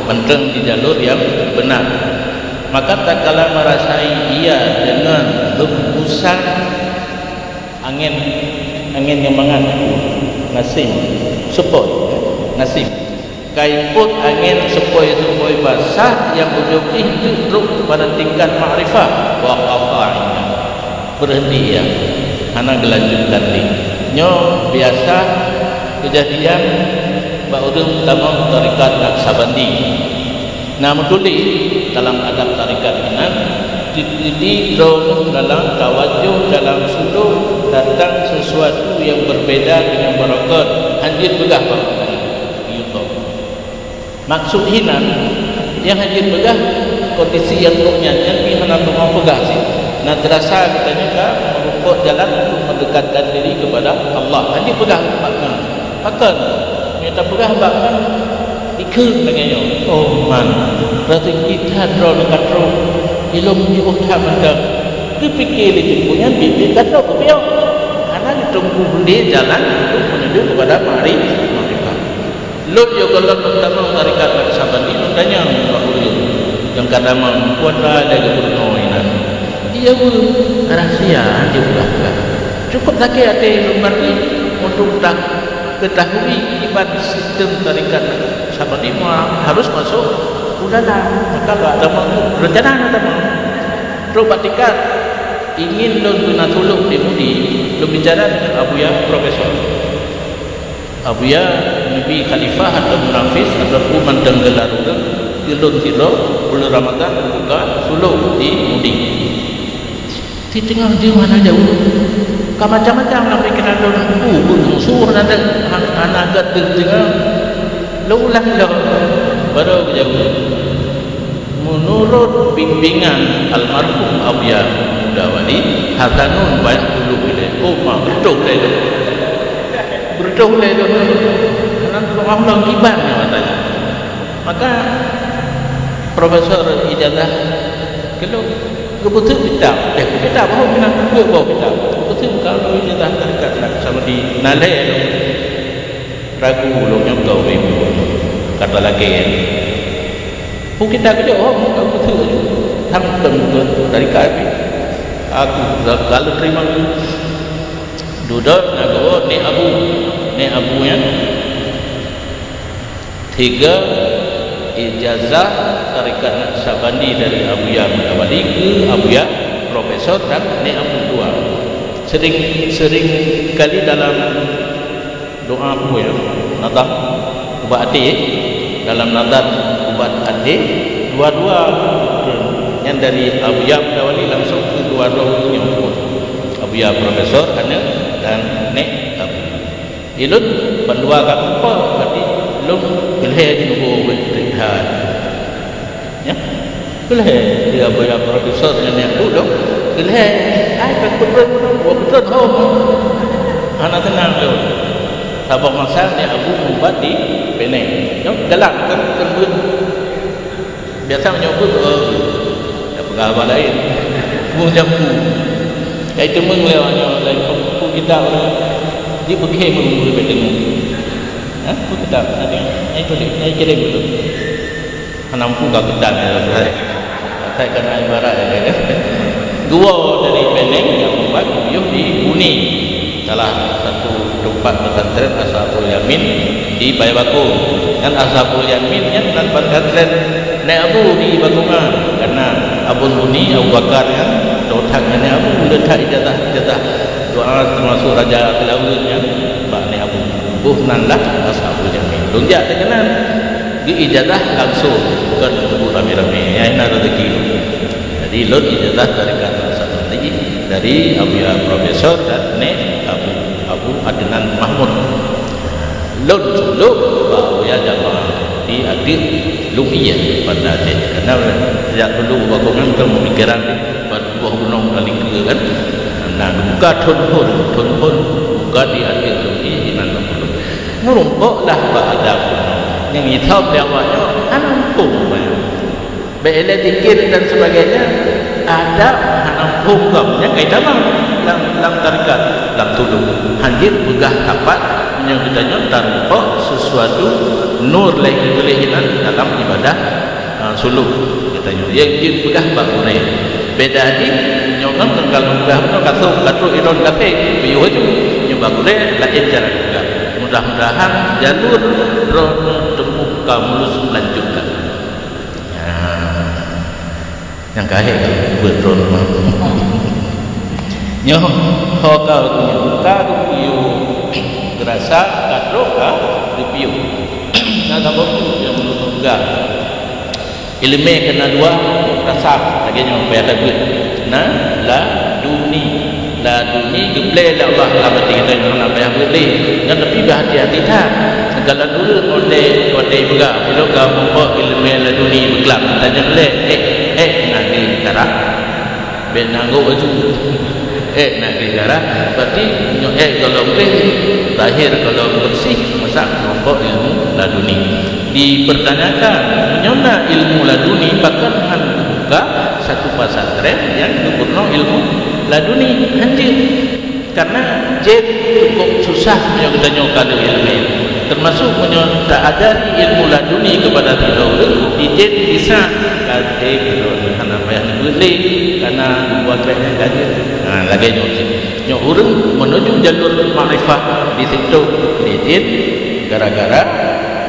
mantong di jalur yang benar. Maka tatkala merasai ia dengan hembusan angin, angin nyang mangat, nasim, sepoi, nasim. Ka ipot angén seupoi-seupoi basah nyang ujong jih teuk trok pada tingkat makrifah, waqafa indah. Berhenti ia, hana geulanjutkan lé. Nyoe biasa keujadian bak ureuëng tamong tarekat Naqsabandi. Na meutuléh dalam adab tarekat inan, teukeudi droeneuh dalam tawajjuh dalam suluk datang sesuatu nyang berbeda deungon barokot, hanjeuet peugah bak ureuëng. Maksud hinan, nyang hanjeuet peugah kondisi nyang gobnyan nyan pih hana teuma peugah cit. Na teurasa geutanyoe ka meureumpok jalan untuk mendekatkan diri kepada Allah. Hanjeuet peugah bak ngon. Pakon? Meunyoe tapeugah bak ngon, ikheun lagée nyoe, "Oh man, raseuki that droeneuh ka trok, ilôn jiôh that mantong." Geupike lé teungku nyan biet-biet ka trok geupiôh. Hana geuteumpuh lé jalan untuk menuju kepada mari-, makrifat. Lôn yoh gohlom lôn tamong tarekat Naqsabandi, lôn tanyong bak ureuëng nyang ka tamong, "Peue atra lagée gubernur inan?" Iya, ureuëng rahsia, hanjeuet peugah-peugah. Cukup sakét até lôn batin untuk ta-, ketahui kiban sistem tarekat Naqsabandi ma-, harus masuk u dalam. Maka bak tamong tu, rencana na tamong. Trok bak tingkat, ingin lôn tuna tulok di Mudi, lôn bicara dengan Abuya Profesor. Abuya neubi khalifah atau munafis atau peue mantong geula ureuëng, keu lôn sidroe buleuen Ramadhan buka sulok di Mudi. Siteungoh jeuem hana jaweueb, ka macam-macam lam pikeran lôn, peue musoh hana deuek, hana gét teudeungoe. Lôn ulang lom, barô geujaweueb. Meunurot bimbingan almarhum Abuya Muda Wali, Hasanun banyak dulu bila, oh ma, beutôi lé tu. Beutôi lé tu. Karena Allah kiban nyoe katanya. Maka Profesor Ijazah keu lôn geubeuteuk kitab, eh, kitab, oh, keunan geubeuteuk kitab. Geubeuteuk kalau ijazah tarekat Naqsabandi na lhée lom. Ragu lôn nyang tau ibu kata lagée nyan. Peue kita keujok hom ka keuteuk laju. Sang teumeuteuk dari kafé. Aku lalu terima dudoe na geuwoe Nek Abu. Nek Abu nyan tiga ijazah tarekat Naqsabandi dari Abuya Muda Wali keu Abuya Profesor dan Nek Abu dua. Sering, sering kali dalam doa peue nyan? Nadam ubat até, eh? Dalam nadam ubat até, dua-dua nyan dari Abuya Muda Wali langsung keu dua-dua nyoe. Abuya Profesor aneuk dan Nek Abu. Ilôn bandua ka kumpol, berarti lôn keu lhée jinubu beuet that. Ya. Keu lhée, dia boya profesor nyan nyang duek lom. Keu lhée, ai ka keudroe, dua keudroe hom. Hana teunang lôn. Saboh masa Nek Abu meubat di Penang. Nyoe dalam kan, kan beuet. Biasa meunyoe beuet, eh, ya peugah haba laén. Beuet jampu. Kai teumeng lé awak nyoe laén peue kitab ureuëng. Di beuke meunurot bak teungoh. Ha? Peue kitab? Ada. Nyai tuléh, nyai kirém dulu. Hana mampu ka keudan, ya, Ustaz. Asai kana ibarat, ya, kan? Geuwoe dari Penang, nyang ubat geuyue di Buni. Salah satu teumpat pesantren Ashabul Yamin di Payabaku. Nyan Ashabul Yamin nyan nan pesantren Nenek Abu di Bakungan. Karena Abon Buni, Abu Bakar nyan, dothak nyan Nenek Abu, letak ijazah-ijazah doa termasuk Raja Seulaweuet nyan bak Nenek Abu. Boh nan lah Ashabul Yamin. Lôn jak teukenan. Geuijazah langsung, bukan teupeue ramé-ramé. Nyan na rezeki. Jadi, lôn ijazah dari Kak Hasan tadi, dari Abuya Profesor dan Nek Abu, Abu Adnan Mahmud. Lôn suluk bak Abuya Jamaah di Ateuk Lung Ie, Banda Aceh. Karena sejak dulu Bakongan tu memikiran bak tuboh gunong Kalingke kan. Nah, buka thon-thon, thon-thon buka di Ateuk Lung Ie, inan Lung Ie. Meurumpok lah bak adab gunong. Nyang itam di awaknyoe hana muphom. Bèk ilèe zikir dan sebagainya, adab hana muphom gam. Nyang kai tamah lam, lam tarekat, lam tulung. Hanjeuet peugah sapat, meunyoe geutanyoe tarumpok sesuatu nur lé geutuléh inan dalam ibadah, ah, suluk geutanyoe. Nyang jeuet peugah bak gurèe. Beda jih, nyoe kan kalau peugah meunoe ka sôk, ka trôk ilôn kafé, piôh aju. Nyoe bak gurèe, laén cara peugah. Mudah-mudahan jalur droeneuh teumeuh ka mulus melanjutkan. Nyan. Nyang ka hék ka beuet droe mah. Nyoe ho ka geupiôh, ka geupiôh geurasa, ka trôk ka geupiôh. Na saboh tu nyang meunurot peugah. Ileumèe keu na dua rasa lagèe nyoe payah tabeuet. Na laduni. Laduni geuplè lé Allah lam até geutanyoe, hana payah beuet lé. Nyan tapi beuhati-hati that. Segala dulu watèe, watèe peugah, ilôn ka muphom ileumèe laduni beuklam. Tanyong lé, eh, eh, na di darah. Bèk na anggôk aju. Eh, na di darah. Berarti nyoe eh golom pih, zahir golom bersih, masa muphom ilmu laduni. Dipertanyakan, nyoe na ilmu laduni, pakon han buka satu pesantren nyang geupeurunoe ilmu laduni? Hanjeuet. Karena jén cukup susah meunyoe geutanyoe ka lheueh ileumèe. Termasuk meunyoe ta ajari ilmu laduni keupada sidroe ureueng, di jén bisa ka lheueh hana payah neubeuet lé, karena buat baik nyan ka jeuet. Ha, lagèe nyoe cit. Nyoe ureueng menuju jalur makrifah di situ, di jén gara-gara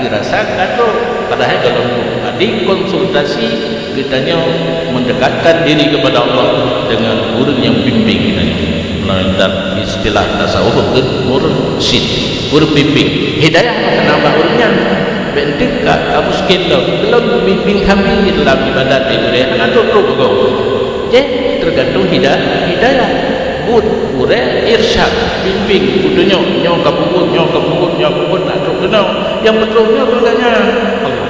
dirasa ka trôk. Padahai dalam hadis konsultasi geutanyoe mendekatkan diri kepada Allah dengan ureueng nyang bimbing geutanyoe. Meunurot istilah tasawuf, ureueng mursyid, ureueng bimbing. Hidayah meukeunong bak ureueng nyan. Bèk enteuk ka, ka miskin lom. Lom bimbing kami dalam ibadat di gurèe, hana trôk-trôk gob. Jadi, tergantung hida-, hidayah. Buet gurèe irsyad, bimbing, kutunyok, nyoe ka peubuet, nyoe ka peubuet, nyoe ka peubuet, nak trôk keunoe. Nyang peutrôk nyoe keu gobnyan. Allah.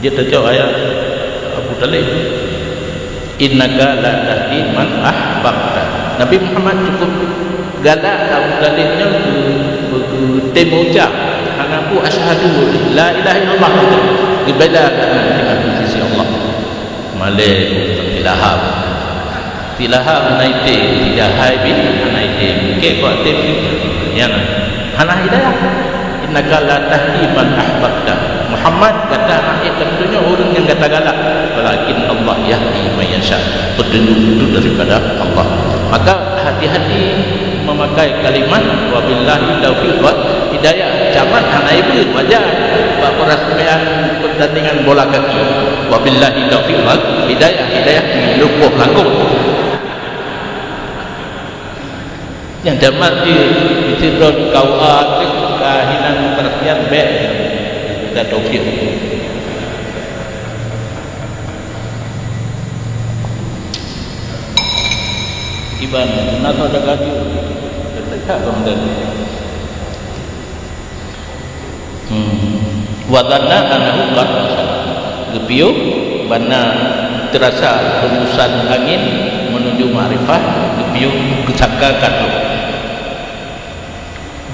Jeuet tacok ayat Abu Thalib, "Innaka la tahdi man ahbabta." Nabi Muhammad cukup galak Abu Thalib nyan geu-, geu-, geutem ucap, hana peue, "Asyhadu la ilaha illallah," geubela gobnyan dengan posisi Allah. Malèe Abu Lahab. Si Lahab hana item, si Jahai bin hana item. Keu kuat tem nyan hana hidayah. "Innaka la tahdi man ahbabta." Muhammad, gata hana ék tapeutunyok ureueng nyang gata galak. "Walakin Allah yahdi man yasha." Peutunyok itu daripada Allah. Maka hati-hati memakai kalimah, "Wabillahi taufiq wal hidayah." Camat hana ibu wajar bak peurasmian pertandingan bola kaki. "Wabillahi taufiq wal hidayah." Hidayah di lumpur langkung. Nyang jameun di, di sidroe K U A tu ka hinan perhatian bèk. Kita taufik. Iban, kenapa ada gaji? Kita tak tahu dan Hmm. Wa dhanna annahu qad wasal. Geupiôh bana teurasa hembusan angén menuju makrifah, geupiôh geusangka ka trôk.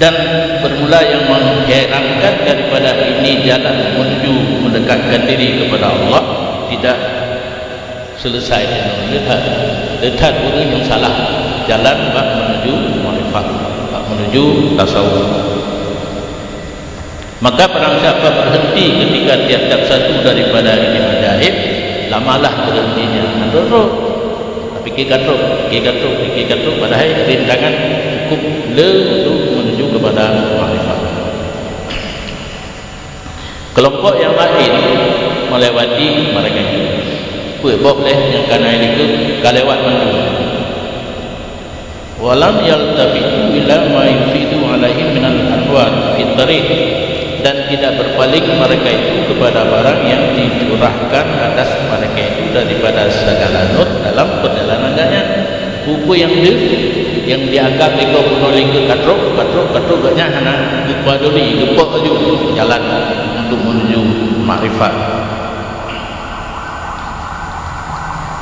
Dan bermula yang menghairankan daripada ini jalan menuju mendekatkan diri kepada Allah, tidak selesai. Le that, le that ureueng nyang salah jalan bak menuju makrifah, bak menuju tasawuf. Maka barang siapa berhenti ketika tiap-tiap satu daripada ini ajaib, lamalah berhentinya. Nah, trok-trok. Pikir ka trok, pikir ka trok, pikir ka trok, padahai rintangan cukup le untuk menuju kepada makrifat. Kelompok yang lain melewati mereka itu. Peue boh leh nyang ka na ilikeue ka lewat mandum. Walam yaltafitu ila ma yufidu alaihim minal anwar fit tariq, dan tidak berpaling mereka itu kepada barang yang dicurahkan atas mereka itu daripada segala nur dalam perjalanan gobnyan. Peue-peue nyang deuh, nyang dianggap lé gob bunoe lingkeue ka trok, ka trok, ka trok, gobnyan hana geupaduli, geupok laju jalan untuk menuju makrifat.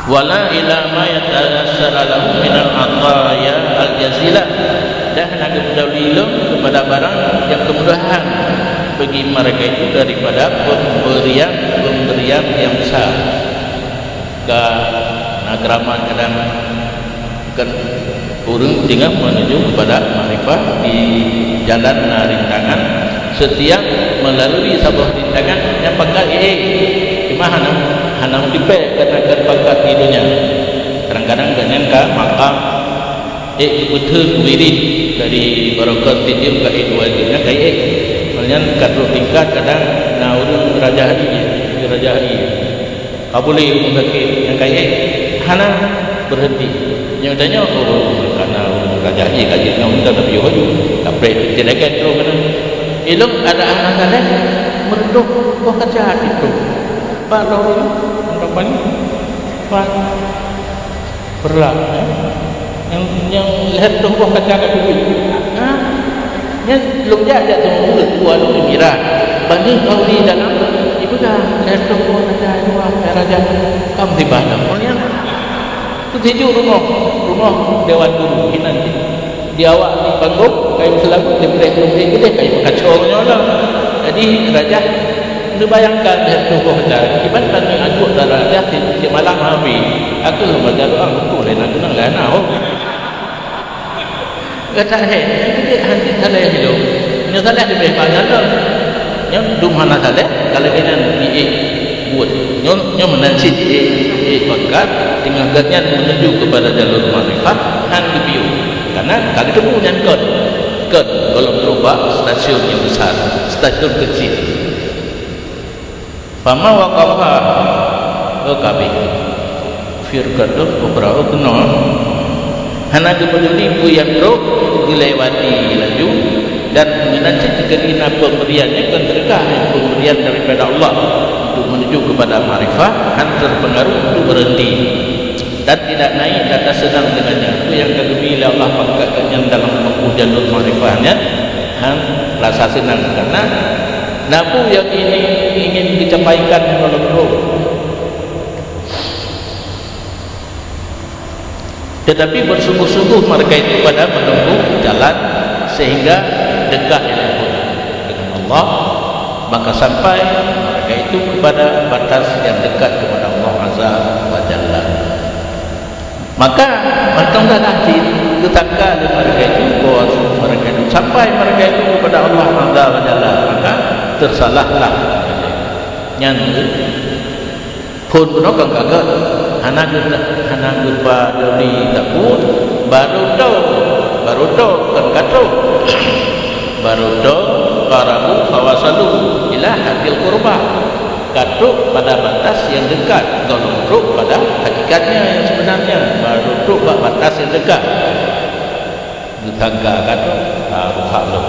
Wala ila ma yatayassara lahum minal ataya al-jazilah, dan hana geupeuduli lom kepada barang nyang keumudahan bagi mereka itu daripada pemberian-pemberian yang besar. Ka na keuramat kadang kan ureuëng teungoh menuju kepada makrifat di jalan na rintangan. Setiap melalui saboh rintangan nyang pakat ék, cuma hana, hana meutipée karena kan pakat di dunia. Kadang-kadang gobnyan ka makam ék geupeutheun wirid dari barokon tijeuem ka ék dua jeuem nyan ka ék. Nyan ka trok tingkat kadang na ureuëng raja hari, raja hari. Ka bulèe ureuëng sakét nyang kayèe hana berhenti. Nyoe tanyoe, oh, kana ureuëng raja jih ka jeuet ngon ureuëng tapi yoh aju. Kapreh, cit lagèe trok keunan. Ilong ada anak saleh, meureudoh boh kaca pintoe. Bak lorong, nampak ni? Bak perlak, eh? Nyang, nyang lhèe reutôh boh kaca ka teubiet. Ha? Nyan lôn jak, jak teumeubuet, dua lôn mirah. Bani kau di dalam, ipeugah, lhèe reutôh boh kaca, dua, eh, raja. Kam tiba dah. Oh, nyan. Tu tuju rumoh, rumoh dewan guru, inan di. Di awak di panggong, kayu seulagu, di beureh, di beureh, di beureh, kayu kacau nyoe lah. Jadi, raja Neubayangkan lhèe reutôh boh kaca, kiban tanyoe aneuëk dara Yasin simalam habéh. Aku baca doa, beutôi lé na keunong lé na, oh. Gata hèk, nyan keubiet han jeuet saleh ilong. Nyoe saleh leubeh bangai lom. Nyoe dum hana saleh, ka lagèe nyan jiék buet. Nyoe, nyoe meunan cit jiék, jiék bakat, teungoh gobnyan menuju kepada jalur makrifat, han geupiôh. Karena ka geuteupeue nyan kon, kon gohlom trok bak stasiun nyang besar, stasiun keucil. Fama waqafa, oh, kabeh. Firqatun ukhra, oh, keunoe. Hana geupeuduli peue nyang trok, geulewati laju, dan meunan cit keudina pemberian nyang kon teuka, pemberian daripada Allah untuk menuju kepada makrifat, han terpengaruh untuk berhenti. Dan tidak naik di atas senang dengannya. Peue nyang ka geubri lé Allah pangkat gobnyan dalam menempuh jalur makrifat nyan, han rasa senang. Karena na peue nyang ingin, ingin geucapaikan dalam roh. Tetapi bersungguh-sungguh mereka itu pada menempuh jalan sehingga dekat dengan Allah, maka sampai mereka itu kepada batas yang dekat kepada Allah Azza wa Jalla. Maka, mantong dah cit, geutangka lé mereka itu bahwa mereka itu sampai mereka itu kepada Allah Azza wa Jalla, maka tersalahlah. Nyan phôn bunoe kon ka gèt, hana geu-, hana geupaduli sapeue, barô tô, barô tô kon ka trok. Barô tô, qarabu fawasalu ila haddil qurba. Ka trok pada batas nyang dekat, gohlom trok pada hakikatnya nyang sebenarnya, barô trok bak batas nyang dekat. Geutangka ka trok, ha, rusak lom.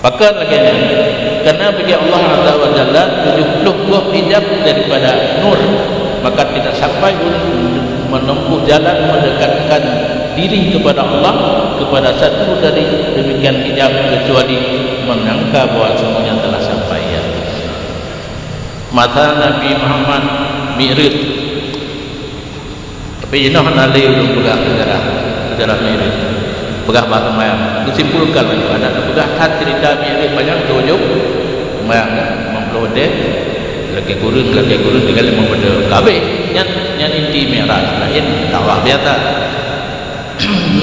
Pakon lagèe nyan? Karena bagi Allah Azza wa Jalla tujuh puluh boh hijab daripada nur, maka tidak sampai untuk menempuh jalan mendekatkan diri kepada Allah, kepada satu dari demikian hijab, kecuali menyangka bahwa semuanya telah sampai. Ya. Masa Nabi Muhammad Mi'raj. Tapi inoe hana lé ulôn peugah seujarah, seujarah Mi'raj. Peugah bak seumayang. Geusimpulkan laju, hana teupeugah that cerita Mi'raj panyang, di ujong seumayang, limong ploh watèe, lakèe kureueng, lakèe kureueng, tinggai limong watèe. Ka habéh. Nyan, nyan inti Mi'raj, laén dakwah biasa.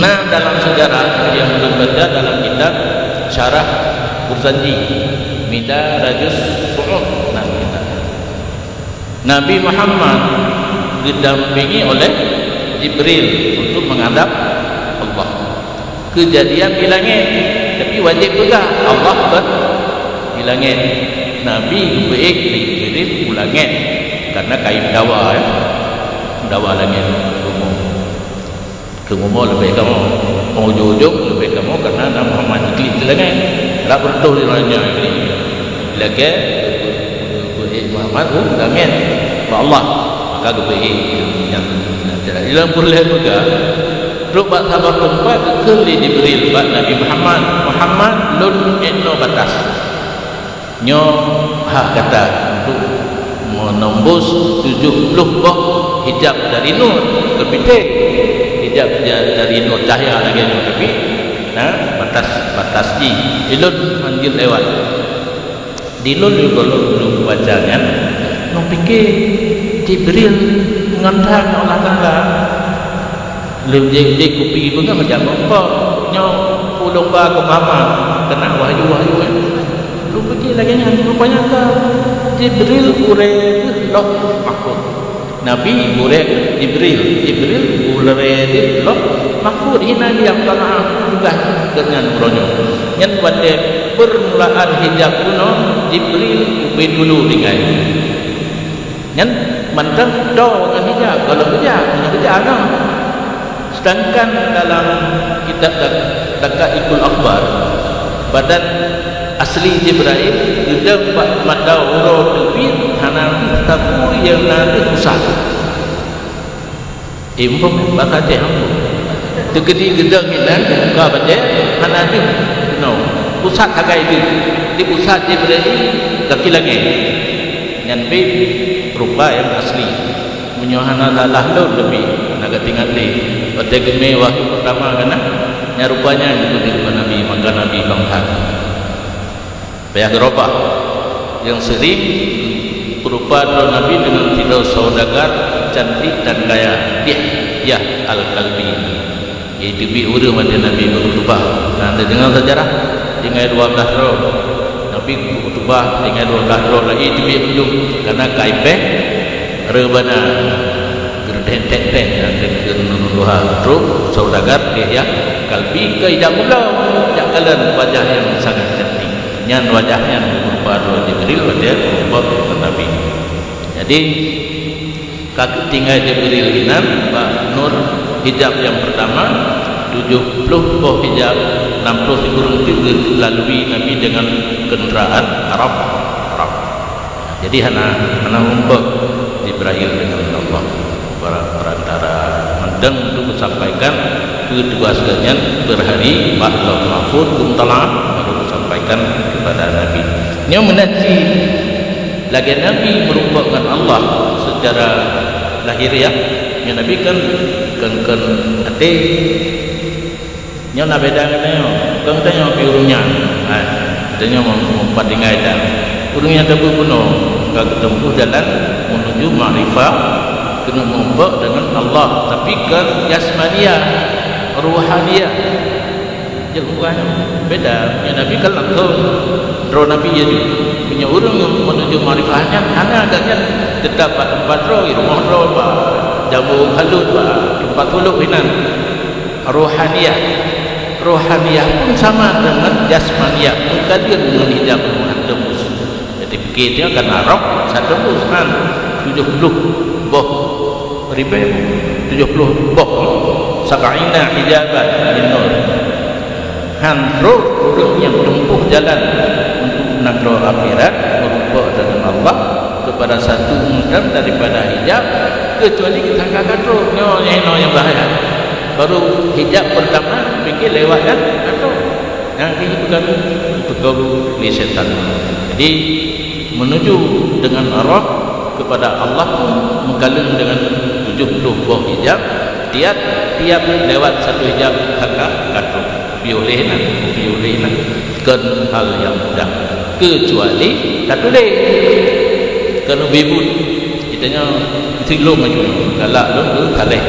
Nah, dalam sejarah yang ulôn baca dalam kitab Syarah Berjanji, midarajus su'ud, nah, kita. Nabi Muhammad didampingi oleh Jibril untuk menghadap Allah. Kejadian di langit, tapi wajib peugah Allah ber-, di langit. Nabi geubeuék lé Jibril u langit karena kayém dawa, ya. Dawa langit. Keu rumoh leubeh kamoe, ujong-ujong leubeh kamoe, karena na Muhammad Idris di langét. Rab beutôi di langét. Lagée geubeuék Muhammad u langét bak Allah, maka geubeuék nyang, nyang, nyang, dalam peureulée peugah, trok bak saboh teumpat geukheun lé Jibril bak Nabi Muhammad, "Muhammad, lôn ék noe batas." Nyoe hak gata untuk meunombus tujoh ploh boh hijab dari nur, teubiet hijab ja-, dari nur cahya lagée nyoe, tapi na batas-batas jih. Ulôn hanjeuet lewat. Di lôn, lôn, lôn baca nyan, lôn pike Jibril ngon that ngon Allah Taala. Lôn jeuet, jeuet kupi beungoh jak meurumpok. Nyoe ulôn ba keu Muhammad, keunan wahyu-wahyu, eh. Lôn pike lagée nyan, rupanya ka Jibril gurée geuh Lauh Mahfuz. Nabi gurée geuh Jibril, Jibril gurée geuh Lauh Mahfuz. Hina dia, minta maaf, tugaih geuh nyan uroe nyoe. Nyan watée peurmulaan hijab bunoe, Jibril ubit dulu tinggai. Nyan mantong toe ngon hijab, gohlom hijab, ngon hijab nyoe. Sedangkan dalam kitab Dak-, Daqaiqul Akhbar, badan asli Jibril geudong bak mata uroe teubiet hana sapeue nyang na deuh pusat. Imbong bak até hambong. Teukeudi geudong inan buka batée hana deuh keunoe. Pusat sagai deuh. Di pusat Jibril gaki langét. Nyan pih rupa nyang asli. Meunyoe hana salah lôn leubeh, hana geutingat lé. Watée geumé wahyu peurtama kana, nyan rupa nyan geubeuet keu Nabi, maka Nabi bangsa. Payah geurubah. Nyang sering berupa droe Nabi dengan sidroe saudagar cantik dan kaya, Dihyah Al-Kalbi. Iteubiet ureuëng watée Nabi meukhutubah. Na teudeungoe seujarah, tinggai dua belas droe. Nabi meukhutubah tinggai dua belas droe, lagi teubiet ujong, karena ka ipéh reubana. Geurdeh-deh-deh, dan geukheun ureuëng tuha. Trok saudagar Dihyah Kalbi keu idap ulo, jak kalon wajah nyang sangat cantik. Nyan wajah nyan berupa droe Jibril watée meurumpok ngon Nabi. Jadi, ka geutinggai Jibril inan bak nur hijab nyang peurtama, tujoh ploh boh hijab, nam ploh sikureueng teuk geulalui Nabi deungon keundaraan Araf-, Arafah. Jadi hana, hana meurumpok Jibril deungon Allah. Para-, perantara mantong untuk sampaikan keu tugas geuh nyan per hari bak Lauh Mahfuz, geumutalaah, baru sampaikan kepada Nabi. Nyoe meunan cit lagée Nabi meurumpok ngon Allah secara lahiriah, nyoe Nabi kan, kan, kan até. Nyoe na beda ngon tanyoe. Kon tanyoe pi ureuëng nyan. Hai, tanyoe meupat tinggai dan ureuëng nyan teupeu bunoe ka geuteumpuh jalan menuju makrifah, keuneuk meurumpok deungon Allah, tapi kon jasmaniah, ruhaniah. Jeuet bukan beda. Meunyoe Nabi kan langsung droe Nabi jadi. Meunyoe ureuëng menuju makrifah nyan hana, gobnyan teutap bak teumpat droe, di rumoh droe, bak jambo halut, bak teumpat tulok inan. Rohaniah. Rohaniah pun sama deungon jasmaniah, meukalon ngon hijab Tuhan tembus. Jadi, pike dia kan Arab, satu bulan tujoh ploh boh ribée, tujoh ploh boh, sab'ina hijaban min nur. Han trok ureuëng nyang teumpuh jalan untuk nanggroe akhirat, meurumpok deungon Allah kepada satu mudam daripada hijab, kecuali kita ka trok. Nyoe, nyoe, nyoe nyang bahaya. Baru hijab pertama, pike lewat kan? Ka trok. Nyang keu peugah, peugah lé setan. Jadi, menuju dengan arah kepada Allah pun meukalon dengan tujoh ploh boh hijab, tiap-tiap lewat satu hijab, maka ka trok. Piôh lé na, piôh lé na. Kon hal nyang mudah. Kecuali tatuléh. Kon ubé buet. Kita nyoe isi lom maju. Galak lom tu saleh.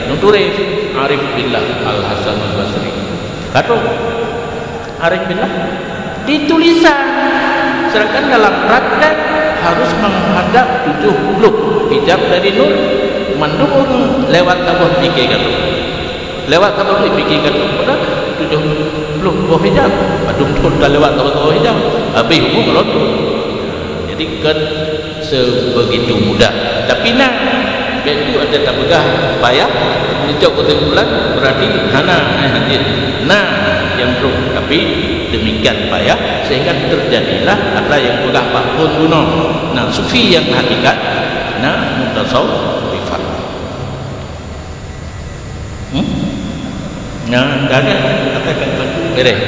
Nyoe tuléh Arif Billah Al-Hasan Al-Basri. Ka trok. Arif Billah. Di tulisan, sedangkan dalam praktek harus menghadap tujuh puluh hijab dari nur. Mandum ureuëng lewat saboh pike gadoh. Lewat saboh pike gadoh, padahal tujuh puluh boh hijab. Mandum thon ka lewat saboh-saboh hijab. Habis umur lom tu. Jadi, kan sebegitu mudah. Tapi na, bèk tu ada tapeugah payah, neucok keusimpulan, berarti hana, eh, jeuet. Na nyang trok, tapi demikian payah, sehingga terjadilah ada yang peugah Pak Pun Gunung. Na sufi yang hakikat, na mutasawwifah. Hmm? Na, dah ada, katakan satu, beres.